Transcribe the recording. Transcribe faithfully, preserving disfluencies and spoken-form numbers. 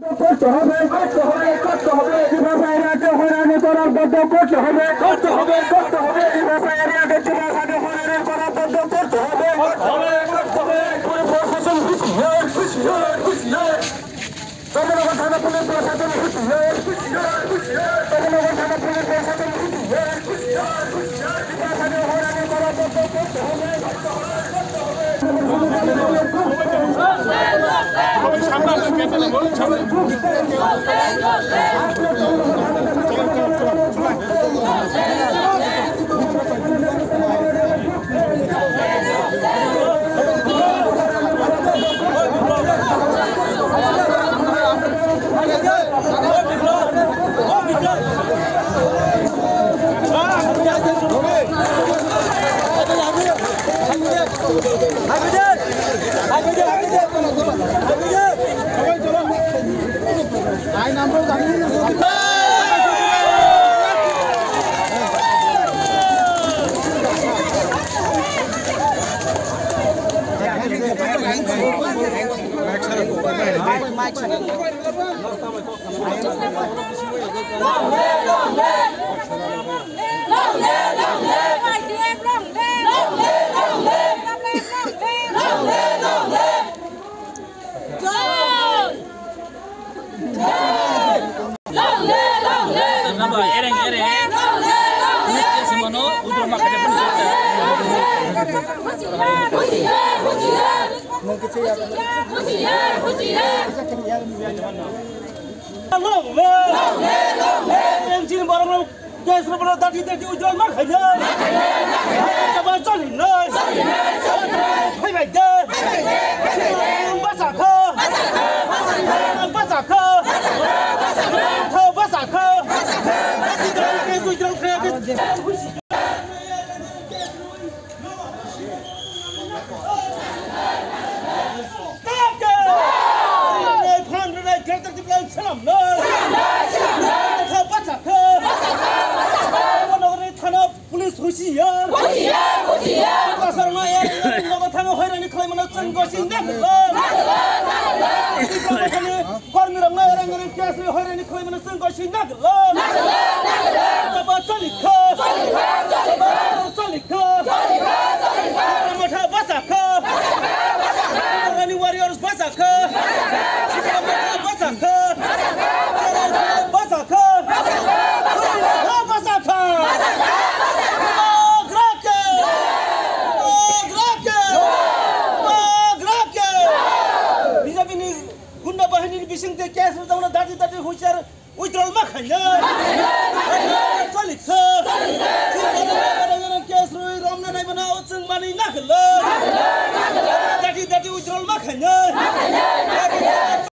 করতে হবে, করতে হবে, করতে হবে। ত্রিপুরা এরিয়াকে হয়রানি করার বন্ধ করতে হবে, করতে হবে, করতে হবে। ত্রিপুরা এরিয়াকে ত্রিপুরা হয়রানি করার বন্ধ করতে হবে, করতে হবে, করতে হবে। পুলিশ প্রশাসন হুঁশিয়ার, হুঁশিয়ার, হুঁশিয়ার। কমলনগর থানা পুলিশ প্রশাসন হুঁশিয়ার, হুঁশিয়ার, হুঁশিয়ার। কমলনগর থানা পুলিশ প্রশাসন হুঁশিয়ার, হুঁশিয়ার, হুঁশিয়ার। ত্রিপুরা হয়রানি করার বন্ধ করতে হবে। Ereng, ereng. Semono, udah makan. Long live! Long live! Long live! Engine borok no gas rok borok dati dati ujol ma khainai. Ma khainai, ma khainai. Jaba choli nai. Choli nai, choli nai. Phai bai de. Phai bai de, phai bai de. Basa kha. Basa kha. Basa kha. Basa kha. Basa kha. Basa kha. Basa kha. Gas ujol kha. Police husiar. Husiar, husiar. Kasar ma ya, nogo thangwi hoirani khlai mano chwng gosing da. Kormi rok nai rang rang kias ni hoirani khlai mano chwng gosing da. Naglo, naglo. Jaba choli kha. Choli kha, choli kha. Choli kha. Choli kha, choli kha. Motha basa kha. Basa kha, basa kha. Rani warriors basa kha. Basa kha, basa kha. Basa kha. Basa kha, basa kha. Basa kha. Basa kha, basa kha. Magrake. Magrake. Magrake. B J P ni gunda bahini ni bising te case rwjak mano dati dati husiar. Withdrawal ma khainai.